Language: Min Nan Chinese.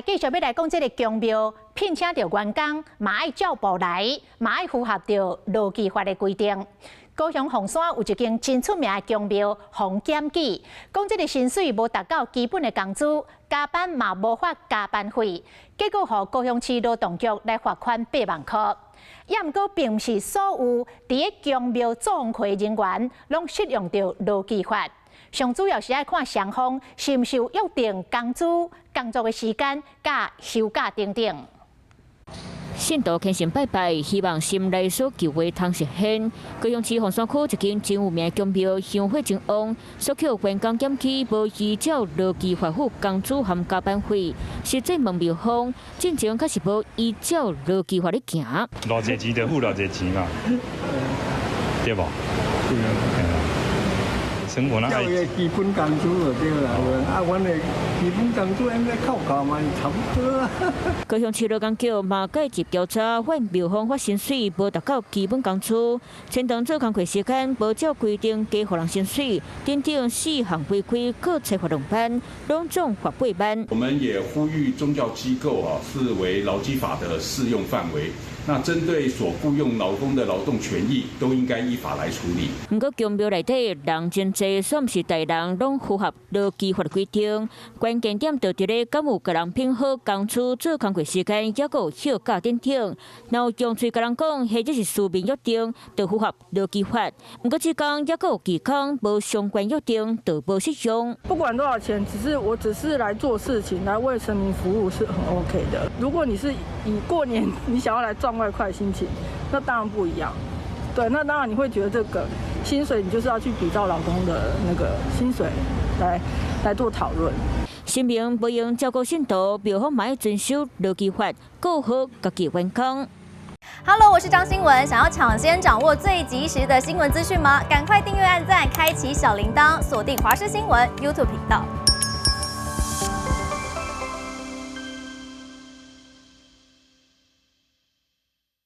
來繼續欲來講這个宮廟聘請著員工，嘛愛照步來，嘛愛符合著勞基法的規定。高雄鳳山有一間真出名的宮廟洪檢舉，講這个薪水無達到基本的工資，加班嘛無發加班費，結果予高雄市勞動局來罰款8萬箍。也毋過，並毋是所有佇咧宮廟做工課的人員，攏適用著勞基法。上主要是愛看雙方是毋是有約定工資、工作的時間、佮休假等等。信徒虔誠拜拜，希望心內所求的通實現。高雄市鳳山區一間真有名的宮廟，香火真旺，索予員工檢舉無依照勞基法付工資和加班費，實際問廟方，進前確實無依照勞基法咧行。偌濟錢就付偌濟錢嘛，對無？對啊。生活那基本工資就對啦，啊，阮的基本工資應該扣扣嘛，差不多啊。高雄市勞工局嘛介入調查，發現廟方發薪水無達到基本工資，簽單做工課時間無照規定加予人薪水，等等四項違規，閣裁罰2萬，攏總罰8萬。我們也呼籲宗教機構啊，視為勞基法的適用範圍。那針對所僱用勞工的勞動權益，都應該依法來處理。毋過宮廟內底人真濟，煞毋是逐人攏符合勞基法的規定。關鍵點就佇咧，敢有共人聘好工資、做工課時間，抑閣有休假等等。若有用喙共人講，彼這是書面約定，就符合勞基法。毋過這工抑閣有技工無相關約定，就無適用。不管多少錢，只是我只是來做事情，來為神明服務是很 OK 的。如果你是以過年你想要來賺外快心情，那當然不一樣。對，那當然你會覺得這個薪水，你就是要去比照勞工的那個薪水來做討論。神明無閒照顧信徒，廟方嘛愛遵守勞基法，顧好家己員工。 Hello，我是張新聞，想要搶先掌握最及時的新聞資訊嗎？趕快訂閱、按讚、開啟小鈴鐺，鎖定華視新聞 YouTube 頻道。